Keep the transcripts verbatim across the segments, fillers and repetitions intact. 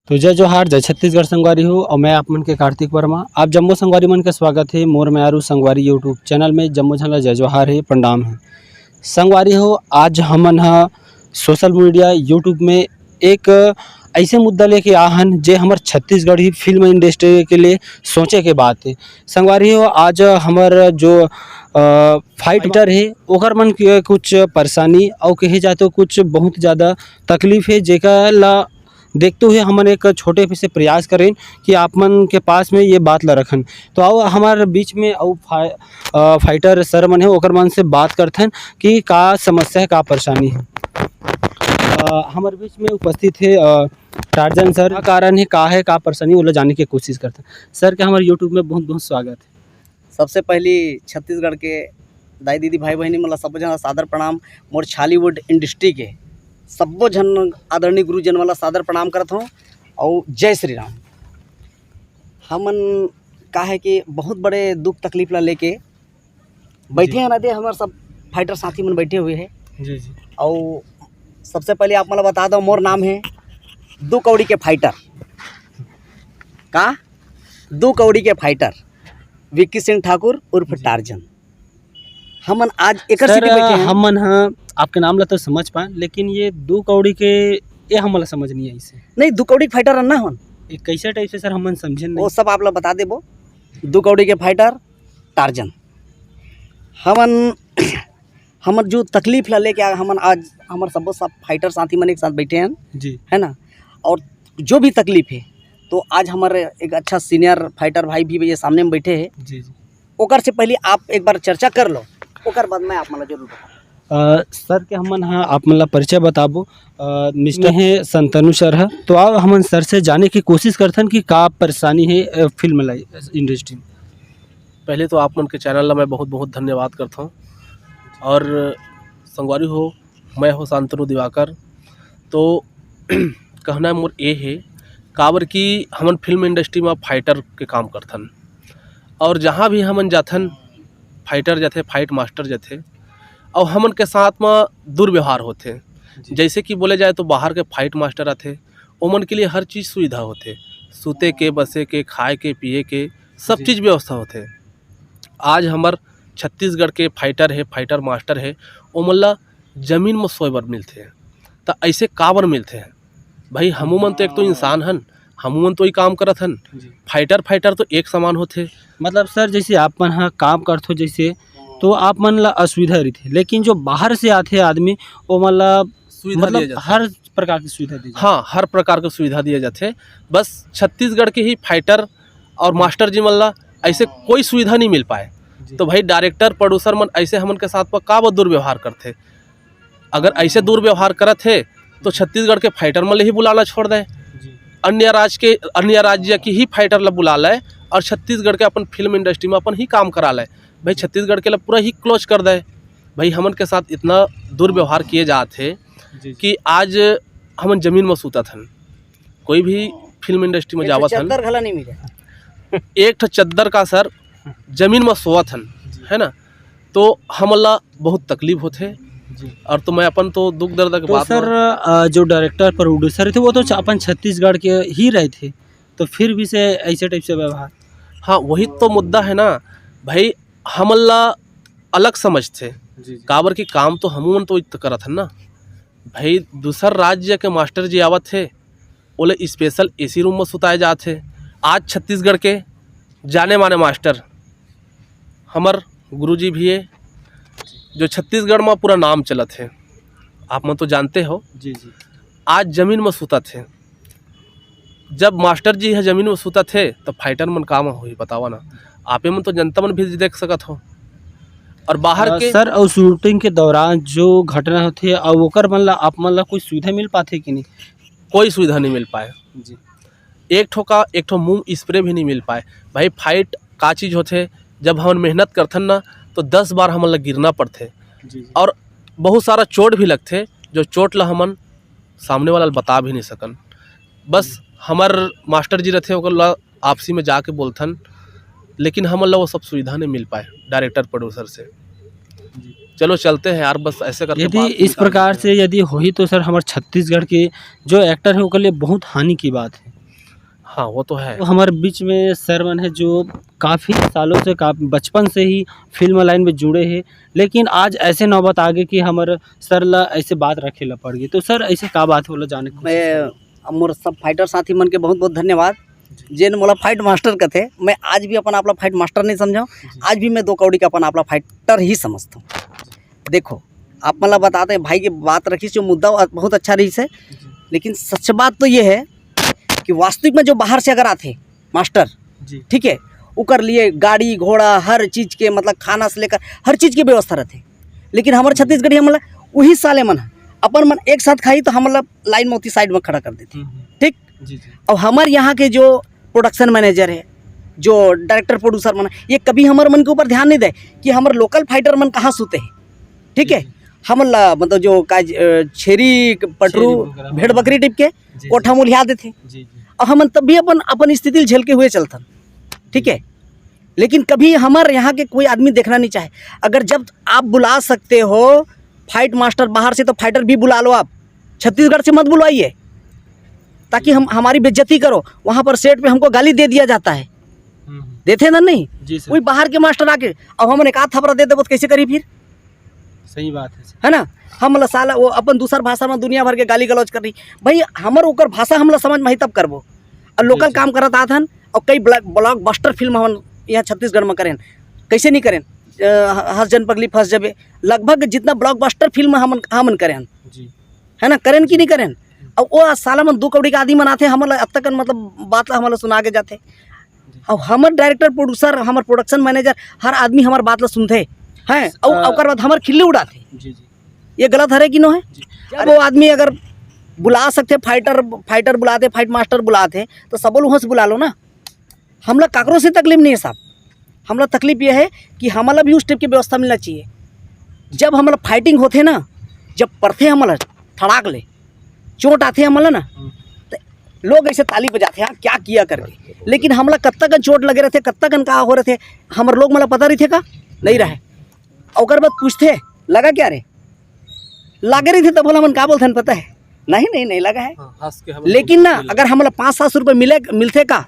तो जय जोहार, जय छत्तीसगढ़ संगवारी हो, और मैं आप मन के कार्तिक वर्मा। आप जम्मो संगवारी मन के स्वागत हे मोर मयारू संगवारी YouTube चैनल में। जम्मो झन ला जय जोहार हे, प्रणाम हे। संगवारी हो, आज हमन ह सोशल मीडिया YouTube में एक ऐसे मुद्दा लेके आ हन, जे हमर छत्तीसगढ़ी फिल्म इंडस्ट्री के लिए सोचे के बात हे। संगवारी हो, आज हमर जो, अ, फाइटर हे, ओकर मन के कुछ परेशानी, अउ कहे जाए तो कुछ बहुत ज़्यादा तकलीफ हे, जेकर ला देखते हुए हमन एक छोटे से प्रयास करेन कि आप मन के पास में ये बात ला रखन। तो आओ, हमारे बीच में अउ फा-, अ, फाइटर सर मन हे, ओकर मन से बात करथन कि का समस्या हे, का परेशानी हे। अ, हमारे बीच में उपस्थित हे, अ, टार्जन सर। का कारण हे, का हे, का परेशानी, ओला जाने के कोशिश करथन। सर के हमारे YouTube में बहुत बहुत स्वागत हे। सबसे पहली छत्तीसगढ़ के दाई दीदी भाई बहिनी मन ला सबो झन ला सादर प्रणाम। मोर छॉलीवुड इंडस्ट्री के सब्बो झन आदरणीय गुरुजन मन ला सादर प्रणाम करत हौं। अउ जय श्री राम। हमन का हे कि बहुत बड़े दुख तकलीफ ला लेके बैठे जी। हैं ना, दे हमारे सब फाइटर साथी मन बैठे हुए हैं। जी, जी। अउ सबसे पहले आप मन ला बता दो, मोर नाम है दू कौड़ी के फाइटर। का? दू कौड़ी के फाइटर विक्की सिंह ठाकुर उर्फ जी। टार्जन। हमन आज एकर सर, सेती बैठे हैं। हमन ह आपके नाम ला तो समझ पाए, लेकिन ये दू कौड़ी के, ये हमन ला समझ नहीं आइस हे। नहीं, दू कौड़ी के फाइटर ना हन। ये कैसे टाइप से सर, हमन समझे वो नहीं। सब आप ला बता देबो। दू कौड़ी के फाइटर टार्जन। हमन, हमर जो तकलीफ ला लेके आ-, हमन आज हमर सबो सब फाइटर साथी मन एक साथ बैठे हैं, जी। है ना? और जो भी तकलीफ है, तो आज हमर एक अच्छा सीनियर फाइटर भाई भी ये सामने में बैठे हैं, जी, जी। ओकर से पहले आप एक बार चर्चा कर लो, ओकर बाद मैं आप मन ला जरूर बताऊँ। अ, सर के हमन ह आप मन ला परिचय बताबो। अ, मिस्टर हे संतनु सर ह, तो आओ हमन सर से जाने की कोशिश करथन कि का परेशानी हे, अ, फिल्म ला इंडस्ट्री में। पहले तो आप मन के चैनल ला मैं बहुत-बहुत धन्यवाद करथौं। और संगवारी हो, मैं हो शांतनु दिवाकर। तो कहना मोर ए हे, काबर कि हमन फिल्म इंडस्ट्री में फाइटर के काम करथन, और जहाँ भी हमन जाथन, फाइटर जाथे, फाइट मास्टर जाथे, और हमन के साथ में दुर्व्यवहार होथे। जी। जैसे कि बोले जाए तो बाहर के फाइट मास्टर आथे, ओमन के लिए हर चीज़ सुविधा होथे, सूते के, बसे के, खाए के, पिए के, सब जी। चीज़ व्यवस्था होथे। आज हमर छत्तीसगढ़ के फाइटर हे, फाइटर मास्टर हे, ओमन ला जमीन म सोए बर मिलथे। त ऐसे काबर मिलथे? भाई, हमू मन तो एक तो इंसान हन, हमू मन तो ई काम करत हन। जी। फाइटर, फाइटर तो एक समान होथे। मतलब सर, जैसे आप मन ह काम करथो जैसे, तो आप मन ला असुविधा रहिथे, लेकिन जो बाहर से आथे आदमी, ओमन ला सुविधा मतलब दिया जाथे। हर प्रकार की सुविधा दी जाथे। हाँ, हर प्रकार के सुविधा दिया जाथे। बस छत्तीसगढ़ के ही फाइटर और मास्टर जी मन ला ऐसे कोई सुविधा नहीं मिल पाए। जी। तो भाई, डायरेक्टर, प्रोड्यूसर मन ऐसे हमन के साथ में का बर दुर्व्यवहार करथे? अगर ऐसे दुर्व्यवहार करत हे, तो छत्तीसगढ़ के फाइटर मन ले ही बुलाना छोड़ दे। जी। अन्य राज के, अन्य राज्य की ही फाइटर ला बुला ले और छत्तीसगढ़ के अपन फिल्म इंडस्ट्री में अपन ही काम करा ले। भाई, छत्तीसगढ़ के ला पूरा ही क्लोज कर दे। भाई, हमन के साथ इतना दुर्व्यवहार किए जात हे जी, जी। कि आज हमन जमीन में सूतत हन। कोई भी फिल्म इंडस्ट्री में एक ठो जावत हन, चद्दर घला नहीं मिले। एक ठो चद्दर का सर जमीन में सोवत हन, जी। है ना? तो हमन ला बहुत तकलीफ होथे। जी। और तो मैं अपन तो दुख दर्द के तो बात सर, अ, जो डायरेक्टर, प्रोड्यूसर थे, वो तो छ-, अपन छत्तीसगढ़ के ही रहे थे, तो फिर भी से ऐसे टाइप से व्यवहार। हाँ, वही तो मुद्दा है ना भाई, हमन ला अलग समझथे। जी, जी। काबर कि काम तो हमू मन तो इत करत हन ना। भाई, दूसर राज्य के मास्टर जी आवत हे, ओला स्पेशल एसी रूम में सुताए जात हे। आज छत्तीसगढ़ के जाने माने मास्टर, हमर गुरुजी भी हे, जो छत्तीसगढ़ में पूरा नाम चलत हे, आप मन तो जानते हो। जी, जी। आज जमीन में सुतत हे। जब मास्टर जी ह जमीन में सुतत हे, तो फाइटर मन का म होही, बतावा ना। आपे मन तो जनता मन भी देख सकत हो। और बाहर अ, के सर, अउ शूटिंग के दौरान जो घटना होथे, अउ ओकर मन ला, आप मन ला कोई सुविधा मिल पाथे कि नहीं? कोई सुविधा नहीं मिल पाए। जी। एक ठो का, एक ठो मूव स्प्रे भी नहीं मिल पाए। भाई, फाइट का चीज़ होथे, जब हमन मेहनत करथन ना, तो दस बार हमन ला गिरना पड़थे। जी, जी। और बहुत सारा चोट भी लगथे, जो चोट ला हमन सामने वाला ला बता भी नहीं सकन। बस जी। हमर मास्टर जी रथे, ओकर ला आपसी में जाके बोलथन, लेकिन हमन ला वो सब सुविधा नहीं मिल पाए डायरेक्टर प्रोड्यूसर से। जी। चलो, चलते हैं यार, बस ऐसे करके यदि बात इस निकाल प्रकार देते हैं। से यदि होही, तो सर, हमर छत्तीसगढ़ के जो एक्टर है, ओकर लिए बहुत हानि की बात है। हाँ, वो तो है। तो हमारे बीच में सर मन है जो काफ़ी सालों से, काफ़ी बचपन से ही फिल्म लाइन में जुड़े हैं, लेकिन आज ऐसे नौबत आ गए कि हमारे सर ला ऐसे बात रखे ला पड़ गई। तो सर, ऐसे का बात होला, जाने की कोशिश मैं, करो। अब मोर सब फाइटर साथी मन के बहुत बहुत धन्यवाद, जी। जेन मोला फाइट मास्टर कथे। मैं आज भी अपन आप ला फाइट मास्टर नहीं समझाऊँ। जी। आज भी मैं दो कौड़ी का अपन आप ला फाइटर ही समझता हूँ। देखो, आप मन ला बताते हैं, भाई के बात रखिस, जो मुद्दा बहुत अच्छा रहिस हे, जी। लेकिन सच बात तो ये है कि वास्तविक में जो बाहर से अगर आथे मास्टर, जी। ठीक है, ओकर लिए गाड़ी घोड़ा, हर चीज के, मतलब, खाना से लेकर हर चीज के व्यवस्था रहथे, लेकिन हमर छत्तीसगढ़िया मन ला, वही साले मन ह, अपन मन एक साथ खाही तो हमन ला लाइन में होती साइड में खड़ा कर देथे, हम्म, हम्म। ठीक? जी, जी। और हमर यहाँ के जो प्रोडक्शन मैनेजर है, जो डायरेक्टर प्रोड्यूसर मन, ये कभी हमर मन के ऊपर ध्यान नहीं दे कि हमर लोकल फाइटर मन कहाँ सुते हैं, ठीक है? जी, जी। हमन ला, मतलब, जो काज, अ, छेरी, पटरू, छेरी बोकरा, भेड़ हाँ। बकरी टिप के जी, कोठा जी। मुलिया देथे। जी, जी। और हमन तब भी अपन, अपन स्थिति झेल के हुए चलथन, ठीक है? लेकिन कभी हमर यहाँ के कोई आदमी देखना नहीं चाहे। अगर जब आप बुला सकते हो फाइट मास्टर बाहर से, तो फाइटर भी बुला लो आप, छत्तीसगढ़ से मत बुलवाइए, ताकि हम, हमारी बेइज्जती करो। वहाँ पर सेट पे हमको गाली दे दिया जाता है, हम्म। देते ना, नहीं? जी सर। कोई बाहर के मास्टर आके अब हमन एक आध थपरा दे देबो तो कैसे करी फिर? सही बात है सर। है ना? हमला साला वो अपन दूसर भाषा में दुनिया भर के गाली गलौज कर रही। भाई, हमर ओकर भाषा हमला समझ में ही तब करबो। और जी, लोकल जी। काम करत आत हन, और कई ब्लॉक-, ब्लॉकबस्टर फिल्म हमन यहाँ छत्तीसगढ़ में करेन। कैसे नहीं करेन? अ, ह-, हंस जन पगली फंस जबे। लगभग जितना ब्लॉकबस्टर फिल्म हमन, हमन करेन। जी। है ना? करेन कि नहीं करेन? और वो साला मन दो कौड़ी के आदमी मन आथे, हमन ला अब तक, मतलब, बात ला हमन ला सुना के जाथे। जी। अब हमर डायरेक्टर, प्रोड्यूसर, हमर प्रोडक्शन मैनेजर, हर आदमी हमर बात ला सुनथे, हैं? और अ, ओकर बाद हमर खिल्ली उड़ाथे। जी, जी। ये गलत हरे कि नो है? जी। जब वो आदमी अगर बुला सकथे, फाइटर, फाइटर बुलाथे, फाइट मास्टर बुलाथे, तो सबो ल उहाँ से बुला लो ना। हमला काकरो से तकलीफ नहीं है साहब, हमला तकलीफ ये है कि हमला भी उस टाइप की व्यवस्था मिलना चाहिए। जब हमला फाइटिंग होथे ना, जब परथे हमला थड़ाक ले, चोट आथे हमला ना, हम्म। तो लोग ऐसे ताली बजाथे, "हाँ, क्या किया?" करके। लेकिन हमला कत्ता कन चोट लगे रहथे, कत्ता कन का हो रहथे, हमर लोग मन ला पता रहिथे का? नहीं रहे। ओकर बाद पूछथे, "लगा क्या रे?" लागे रहिथे तब हमन का बोलथन पता है? "नहीं, नहीं, नहीं लगा है।" हाँ, हंस के हमन लेकिन ना, बोलथन, "नहीं लगा।" अगर हमला पाँच सात सौ रुपये मिले, मिलथे का,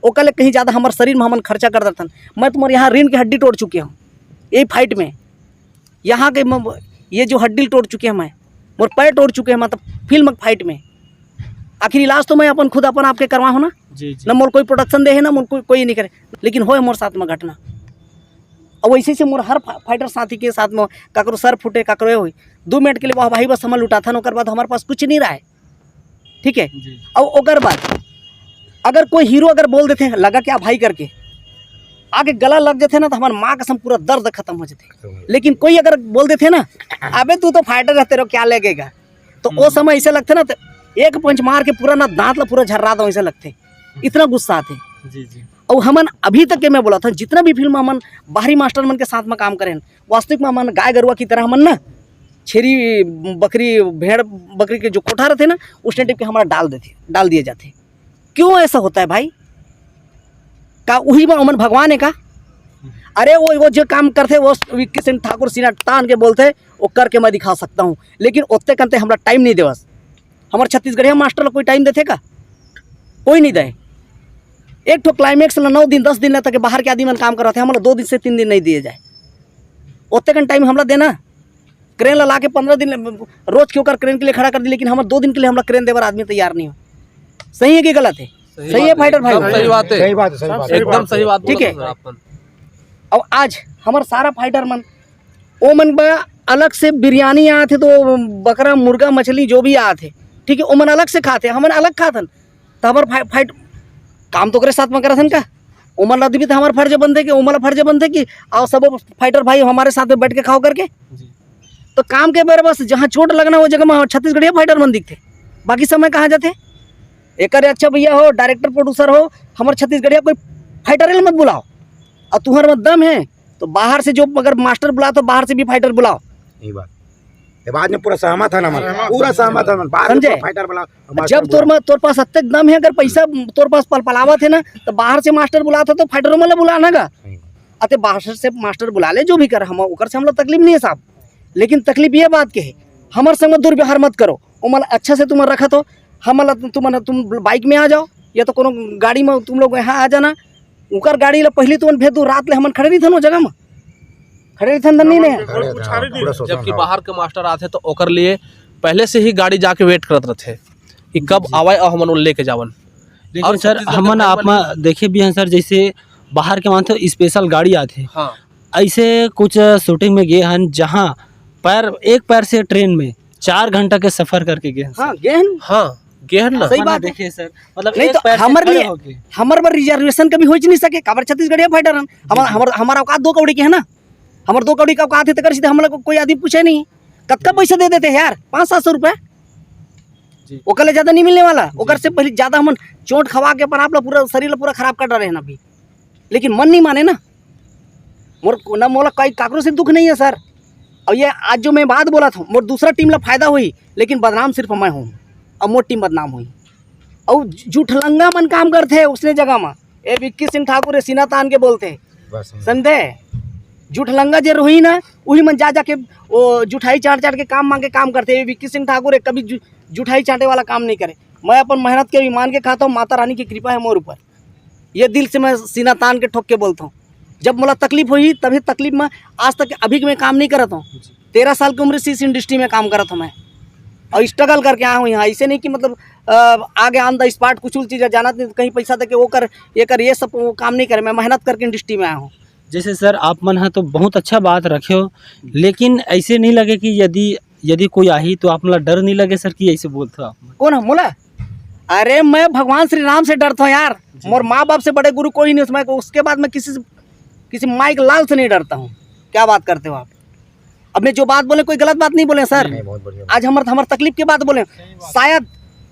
ओकर ले कहीं ज़्यादा हमर शरीर में हमन खर्चा कर देथन। मैं तो मोर यहाँ रीढ़ की हड्डी तोड़ चुके हूँ यही फाइट में। यहाँ के म-, ये जो हड्डी तोड़ चुके हैं मैं, मोर पैर तोड़ चुके हैं, मतलब, फिल्म फाइट में। आखिर इलाज तो मैं अपन खुद अपन आपके करवा हूँ ना, जी, जी। ना मोर कोई प्रोडक्शन दे है, ना मोर कोई, कोई नहीं करे, लेकिन होए मोर साथ में घटना। और वैसे से मोर हर फा-, फाइटर साथी के साथ में काकरो सर फूटे, काकरो ये होई, दो मिनट के लिए वाह भाई बस हमन लुटाथन, ओकर बाद हमारे पास कुछ नहीं रहा है, ठीक है? जी। और ओकर बाद अगर कोई हीरो अगर बोल देथे, "लगा क्या भाई?" करके, आके गला लग जाथे ना, तो हमार माँ कसम पूरा दर्द खत्म हो जाथे। खत्म हो जाथे। लेकिन कोई अगर बोल देथे ना, "अबे तू तो फाइटर है, तेरे को क्या लगेगा?" तो ओ हम्म। समय ऐसे लगथे ना, तो एक पंच मार के पूरा ना दांत ला पूरा झर्रा दो, ऐसे लगथे, इतना गुस्सा आथे। जी, जी। और हमन अभी तक के मैं बोला था, जितना भी फिल्म हमन बाहरी मास्टर मन के साथ में काम करें, वास्तविक में हमन गाय गरुआ की तरह हमन ना छेरी बकरी, भेड़ बकरी के जो कोठा रहथे ना, उस टाइप के हमारा डाल देथे, डाल दिए जाथे। क्यों ऐसा होता है भाई? का उही में ओमन भगवान है का? अरे वो, वो जो काम करथे, वो विक्की सिंह ठाकुर सीना तान के बोलथे, "वो करके मैं दिखा सकता हूँ," लेकिन ओत्ते कन ते हमला टाइम नहीं देवस। हमर छत्तीसगढ़िया मास्टर ला कोई टाइम देथे का? कोई नहीं दे। एक ठो क्लाइमेक्स ला नौ दिन, दस दिन ला तक बाहर के आदमी मन काम करवाथे, हमला दो दिन से तीन दिन नहीं दिए जाए। ओत्ते कन टाइम हमला देना। क्रेन ला लाके पंद्रह दिन रोज के ओकर क्रेन के लिए खड़ा कर दी, लेकिन हमर दो दिन के लिए हमला क्रेन देबर आदमी तैयार नहीं हो। सही है कि गलत है? सही है, फाइटर भाई? एकदम सही बात है। सही बात है, सही बात है। एकदम सही बात ठीक है। बोला सर आपने। अब आज हमर सारा फाइटर मन, ओ मन बा अलग से बिरयानी आथे, तो बकरा, मुर्गा, मछली जो भी आथे, ठीक है, ओ मन अलग से खाथे, हमन अलग खाथन। तो हमर फाइ-, फाइट काम तो ओकरे साथ में करथन का? ओमन ला भी तो हमर फर्ज बनथे कि, ओमन ला फर्ज बनथे कि आओ सब फाइटर भाई हमारे साथ में बैठ के खाओ करके। जी। तो काम के बेर बस जहाँ चोट लगना, वो जगह में छत्तीसगढ़िया फाइटर मन दिखथे, बाकी समय कहाँ जाथे? एकर अच्छा भैया हो, डायरेक्टर प्रोड्यूसर हो, हमर छत्तीसगढ़िया कोई फाइटर मत बुलाओ। और तुहर में दम है तो बाहर से जो अगर मास्टर बुलाओ तो बाहर से भी फाइटर बुलाओ। यही बात। ये बात में पूरा सहमत है ना, हम पूरा सहमत है, बाहर से समझे? फाइटर बुलाओ। जब तोर में, तोर पास अत्ते दम है, अगर पैसा तोर पास पलपलावत है ना, तो बाहर से मास्टर बुलात है, तो फाइटरों में बुला ना गा। सही बात। अते बाहर से मास्टर बुला ले, जो भी कर, हम ओकर से हमला तकलीफ नहीं है साहब, लेकिन तकलीफ ये बात के है, हमर संग दुर्व्यवहार मत करो। ओमन अच्छा से तुमन रखत हो, हमन ला तुमन, तुम बाइक में आ जाओ, या तो कोनो गाड़ी में तुम लोग यहाँ आ जाना, उकर गाड़ी ला पहली तुमन भेज दो, रात ले हमन खड़े रहिथन वो जगह में, खड़े रहिथन धन नहीं ने। खड़े रहिथन, पूरा शोषण जबकि था। बाहर के मास्टर आथे तो ओकर लिए पहले से ही गाड़ी जाके वेट करत रहथे कि कब जी। आवे और हमन लेके जावन। लेकिन और सर, छत्तीसगढ़ के हमन भाई आप मन मा देखे भी हैं सर, जैसे बाहर के मानथे स्पेशल गाड़ी आथे। हाँ। ऐसे कुछ शूटिंग में गए हन, जहाँ पैर, एक पैर से ट्रेन में चार घंटा के सफर करके गए हन सर। हाँ, गए हन। हाँ, गए हन ना। सही बात है। देखिए सर, मतलब नहीं एक तो पैर से हमर खड़े लिए, होके। हमर बर रिजर्वेशन कभी हो ही नहीं सके, काबर छत्तीसगढ़िया फाइटर हन। हमर, जी, जी। हमर, हमर औकात दो कौड़ी के है ना, हमर दो कौड़ी का औकात है, तेकर सीधे हमला को कोई आदमी पूछे नहीं, कतका पैसा दे देते हैं यार, पाँच सात सौ रुपए, जी। ओकर ले ज्यादा नहीं मिलने वाला। जी, ओकर से जी। पहले ज्यादा हमन चोट खवा के अपन आप ला पूरा शरीर ला पूरा खराब कर डारे हैं अभी, लेकिन मन नहीं माने ना। मोर ना, मोला कोई काकरो से दुख नहीं है सर। और ये आज जो मैं बात बोला था, मोर दूसरा टीम ला फायदा हुई, लेकिन बदनाम सिर्फ मैं हूँ, और मोर टीम बदनाम हुई। और जुठलंगा मन काम करते हैं उसने जगह में, ए विक्की सिंह ठाकुर, ए सीना तान के बोलते हैं, बस। समझे? जुठलंगा जे रोही ना, वही मन जा जाके वो जुठाई चाट चाट के काम मांग के काम करते हैं। ए विक्की सिंह ठाकुर एक कभी जु-, जुठाई चाटे वाला काम नहीं करे। मैं अपन मेहनत के भी मान के खाता हूँ, माता रानी की कृपा है मोर ऊपर। ये दिल से मैं सीना तान के ठोक के बोलता हूँ। जब मोला तकलीफ हुई, तभी तकलीफ में आज तक अभी मैं काम नहीं करता हूँ। जी। तेरह साल की उम्र से इस इंडस्ट्री में काम करता हूँ मैं, और स्ट्रगल करके आया हूँ यहाँ। ऐसे नहीं कि मतलब, अ, आगे on the spot कुछ चीज़ें जानत नहीं, कहीं पैसा दे के वो कर, ये कर, ये सब वो काम नहीं करे। मैं मेहनत करके इंडस्ट्री में आया हूँ। जैसे सर, आप मन ह तो बहुत अच्छा बात रखे हो, लेकिन ऐसे नहीं लगे कि यदि, यदि कोई आही तो आप मन ला डर नहीं लगे सर कि ऐसे बोलते हो आप मन? कौन है मोला? अरे, मैं भगवान श्री राम से डरता हूँ यार। जी। मोर माँ बाप से बड़े गुरु कोई नहीं, उसमें, उसके बाद मैं किसी से, किसी माई के लाल से नहीं डरता हूँ। क्या बात करते हो आप? अब मैं जो बात बोले, कोई गलत बात नहीं बोले सर। नहीं, बहुत बढ़िया। आज हमर, हमर तकलीफ की बात बोले। सही बात। शायद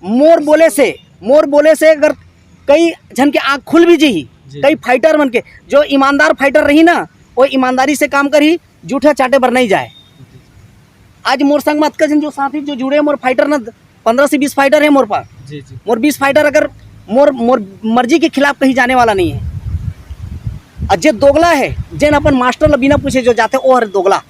मोर बोले से, मोर बोले से अगर कई झन के आँख खुल भी जी, जी। कई फाइटर मन के, जो ईमानदार फाइटर रही ना, वो ईमानदारी से काम करही, जूठा चाटे बर नहीं जाए। आज मोर संग में अतका जन जो साथी जो जुड़े हैं, मोर फाइटर ना, पन्द्रह से बीस फाइटर है मोर पास। जी, जी। मोर बीस फाइटर अगर मोर, मोर मर्जी के खिलाफ कहीं जाने वाला नहीं है। और जे दोगला है, जेन अपन मास्टर ला बिना पूछे जो जाते, वो हर दोगला।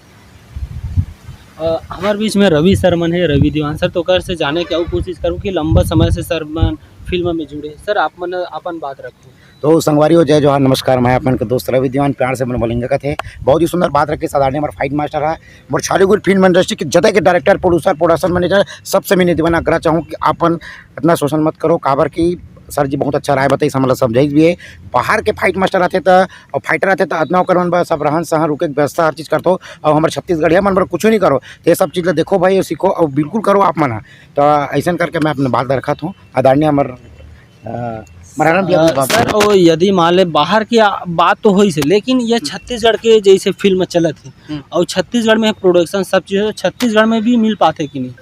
अ, हमारे बीच में रवि सर मन है, रवि दीवान सर, तो ओकर से जाने के अउ कोशिश करूँ कि लंबा समय से सर मन फिल्म में जुड़े। सर, आप मन अपन बात रखो। तो संगवारी हो, जय जोहार, नमस्कार। मैं अपन के दोस्त रवि दीवान, प्यार से मन बोलेंगे कथे। बहुत ही सुंदर बात रखे, साधारण हमारे फाइट मास्टर है, मोर छारीगुट फिल्म इंडस्ट्री के जते के डायरेक्टर, प्रोड्यूसर, प्रोडक्शन मैनेजर, सबसे मैं निवेदन आग्रह चाहूँ कि अपन इतना शोषण मत करो, काबर कि सर जी बहुत अच्छा राय बताइस, हमला समझाइस भी है। बाहर के फाइट मास्टर आथे त, और फाइटर आथे त अतना ओकर मन बर सब रहन सहन रुके के व्यवस्था हर चीज करथो, और हमर छत्तीसगढ़िया मन बर कुछ नहीं करो। तो ये सब चीज ला देखो भाई, और सीखो और बिल्कुल करो आप मन ह। तो ऐसन करके मैं अपने बात ला रखत हूँ। आदरणीय हमर, अ, मरारम भैया अ, बाबू। सर, वो यदि मान ले बाहर की आ, बात तो होइस हे, लेकिन ये छत्तीसगढ़ के जैसे फिल्म चलत हे हम्म। और छत्तीसगढ़ में प्रोडक्शन सब चीज है, छत्तीसगढ़ में भी मिल पाथे कि नहीं?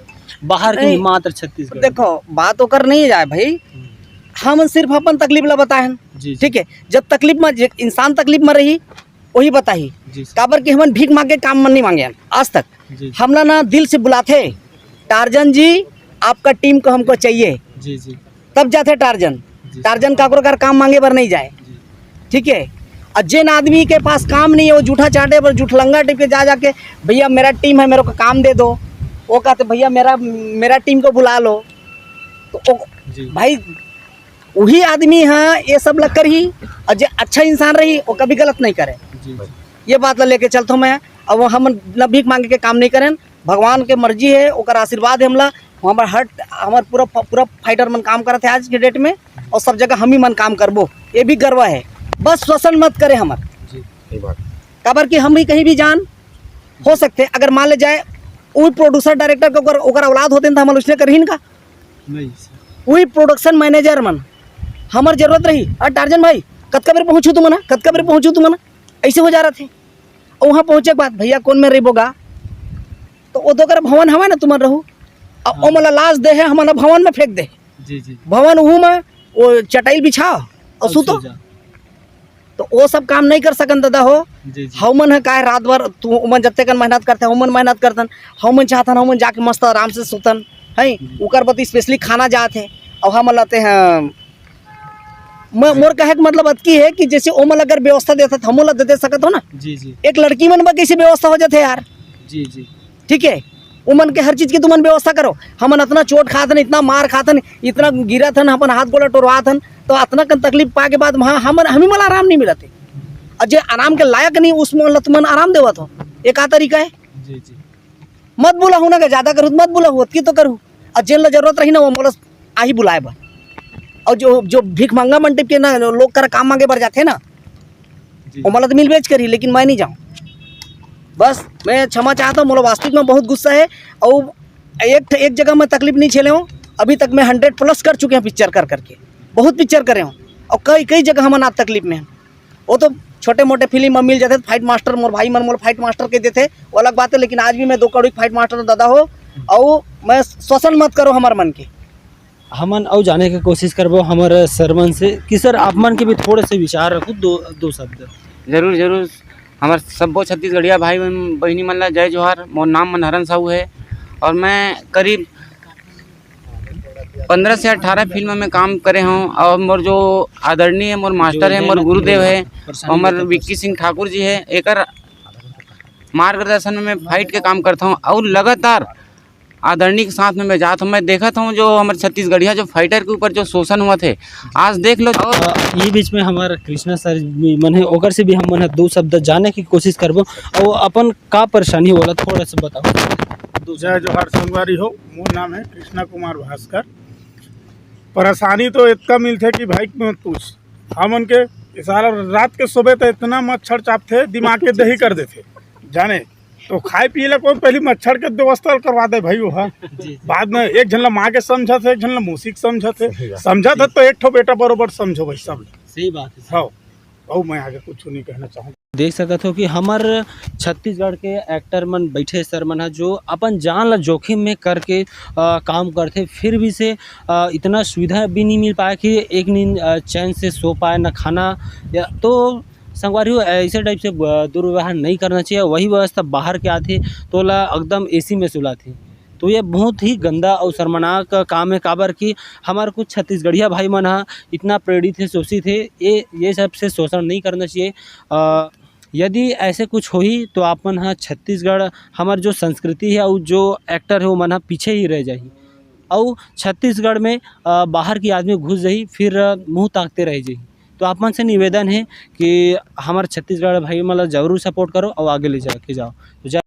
बाहर के नहीं। मात्र छत्तीसगढ़ में। देखो, बात ओकर नहीं जाए भाई, हम्म। हम सिर्फ अपन तकलीफ ला बताए हैं। जी, जी। ठीक है, जब तकलीफ में, जे इंसान तकलीफ में रही, वही बताही। जी, सर। काबर कि हमन भीख मांग के काम मन नहीं मांगे हन आज तक। जी, जी। हमला ना दिल से बुलाथे, "टार्जन जी, आपका टीम को हमको चाहिए।" जी, जी। तब जाथे टार्जन। जी, सर। टार्जन काकरो कर काम मांगे बर नहीं जाए। जी। ठीक है? और जिन आदमी के पास काम नहीं है, वो जूठा चाटे पर जूठलंगा टिप के जा जाके, "भैया, मेरा टीम है, मेरे को काम दे दो।" वो कहते, "भैया, मेरा, मेरा टीम को बुला लो।" तो वो, जी। भाई, वही आदमी ह ये सब ला करही, और जे अच्छा इंसान रही, वो कभी गलत नहीं करे। जी, जी। ये बात ला लेके चलथो मैं। अब हम न भीख मांगे के काम नहीं करें, भगवान के मर्जी है, ओकर आशीर्वाद है हमला। हमर हर, हमर पूरा, पूरा फाइटर मन काम करत है आज के डेट में, और सब जगह हम ही मन काम करबो, ये भी गर्व है। बस शोषण मत करे हमर। जी, सही बात। काबर कि हम भी कहीं भी जान हो सकते, अगर मान ले जाए, वो प्रोड्यूसर डायरेक्टर के ओकर, ओकर औलाद होते न, तो हमन उसने करही न का? नहीं सर। वही प्रोडक्शन मैनेजर मन, हमर जरूरत रही, "अरे टार्जन भाई, कतका बेर पहुंचू तुमन, कतका बेर पहुंचू तुमन?" ऐसे हो जा रहा थे। और वहाँ पहुँचे के बाद, "भैया, कौन में रहिबो गा?" तो वो तो कर भवन हवे ना, तुमन रहू। अब हाँ। ओमन ला लाश दे है, हमन ला भवन में फेंक दे। जी, जी। भवन उहू में वो चटाइल बिछाओ और और सुतो। सो जा। तो वो सब काम नहीं कर सकन दादा हो। जी, जी। हमन ह काय रात भर तू, ओमन जत्ते कन मेहनत करते, हमन मेहनत करतन, हमन चाहतन, हमन जाके मस्त आराम से सुतन, है। जी। उकर बर तो स्पेशली खाना जात है, और हमन लाते हैं। म-, जी। मोर कहे के मतलब अतकी है कि जैसे ओमन अगर व्यवस्था देता तो हमन ला दे, दे सकत हो ना। जी, जी। एक लड़की मन बर कैसे व्यवस्था हो जाते यार। जी, जी। ठीक है, उमन के हर चीज के तुमन व्यवस्था करो। हमन अतना चोट खात हन, इतना मार खात हन, इतना गिरत हन, अपन हाथ गोड़ टोरवात हन, तो अतना कन तकलीफ पाए के बाद वहाँ हमन, हमी मला आराम नहीं मिलत हे। और जे आराम के लायक नहीं, उस मन ला तुमन आराम देवत हो। ये का तरीका है? जी, जी। मत बुलाहू ना, ज्यादा करू तो मत बुलाहू, ओतकी तो करू। और जेन ला जरूरत रही ना, वो मोला आही बुलाए बर। और जो, जो भीख मंगा मन टिप के ना लोग करा काम मांगे बर जाथे ना, जी। वो मोला तो मिल बेच करी, लेकिन मैं नहीं जाऊँ। बस मैं क्षमा चाहता हूँ, मोला वास्तविक में बहुत गुस्सा है। और एक, एक जगह मैं तकलीफ नहीं झेले हूँ, अभी तक मैं हंड्रेड प्लस कर चुके हैं पिक्चर कर करके, बहुत पिक्चर करे हूँ। और कई, कई जगह हम अनाथ तकलीफ में हैं। वो तो छोटे मोटे फिल्म में मिल जाते, फाइट मास्टर, मोर भाई मन मोला फाइट मास्टर कह देते, वो अलग बात है। लेकिन आज भी मैं दो कौड़ी फाइट मास्टर दादा हो, और मैं शोषण मत करो हमार मन के। हमन अउ जाने के कोशिश करबो हमर सर मन से कि सर, आप मन के भी थोड़े से विचार रखो, दो, दो शब्द। जरूर, जरूर। हमर सब्बो छत्तीसगढ़िया भाई बहन, बहिनी मन ला जय जोहार। मोर नाम मनहरन साहू है और मैं करीब पंद्रह से अठारह फिल्म में काम करे हूँ और मोर जो आदरणीय मोर मास्टर है, मोर गुरुदेव है, हमर विक्की सिंह ठाकुर जी है। एकर मार्गदर्शन में मैं फाइट के काम करता हूँ और लगातार आदरणीय के साथ में मैं जात हूँ। मैं देखत हूँ जो हमर छत्तीसगढ़िया जो फाइटर के ऊपर जो शोषण हुआ थे, आज देख लो। और अ, ये बीच में हमार कृष्णा सर भी मन है, ओकर से भी हम मन ह दो शब्द जाने की कोशिश करबो। और अपन का परेशानी होला, थोड़ा सा बताओ। जय जोहार संगवारी हो, मोर नाम है कृष्णा कुमार भास्कर। परेशानी तो इतना मिलथे कि भाई मत पूछ। हमन के साला रात के सोबे तो इतना मच्छर चापथे, दिमाग के दही कर देथे, जाने। तो खाए पिए ला कोई पहली मच्छर के व्यवस्था करवा दे भाई, वो ह। जी, जी। बाद में एक झन ला माँ के समझत है, एक झन ला मौसी के समझत है। सही बात। समझत है तो एक ठो बेटा बरोबर समझो भाई सब। सही बात है। हाँ, और मैं आगे कुछ नहीं कहना चाहूँ। देख सकत हो कि हमर छत्तीसगढ़ के एक्टर मन बैठे सर मन ह, जो अपन जान ला जोखिम में करके अ, काम करथे, फिर भी से अ, इतना सुविधा भी नहीं मिल पाए कि एक नींद अ, चैन से सो पाए, ना खाना। या तो संगवारी हो, ऐसे टाइप से अ, दुर्व्यवहार नहीं करना चाहिए। वही व्यवस्था बाहर के आथे, तोला एकदम एसी में सुलाथे। तो ये बहुत ही गंदा और शर्मनाक काम है, काबर कि हमारे कुछ छत्तीसगढ़िया भाई मन ह इतना प्रेरित है, शोषित है, ये, ये सब से शोषण नहीं करना चाहिए। अ, यदि ऐसे कुछ होही तो आप मन ह छत्तीसगढ़, हमर जो संस्कृति है और जो एक्टर है, वो मन ह पीछे ही रह जाही। और छत्तीसगढ़ में अ, बाहर की आदमी घुस जाही, फिर अ, मुंह ताकते रह जाही। तो आप मन से निवेदन है कि हमारे छत्तीसगढ़ भाई मन ला जरूर सपोर्ट करो और आगे ले जाके जाओ। तो जय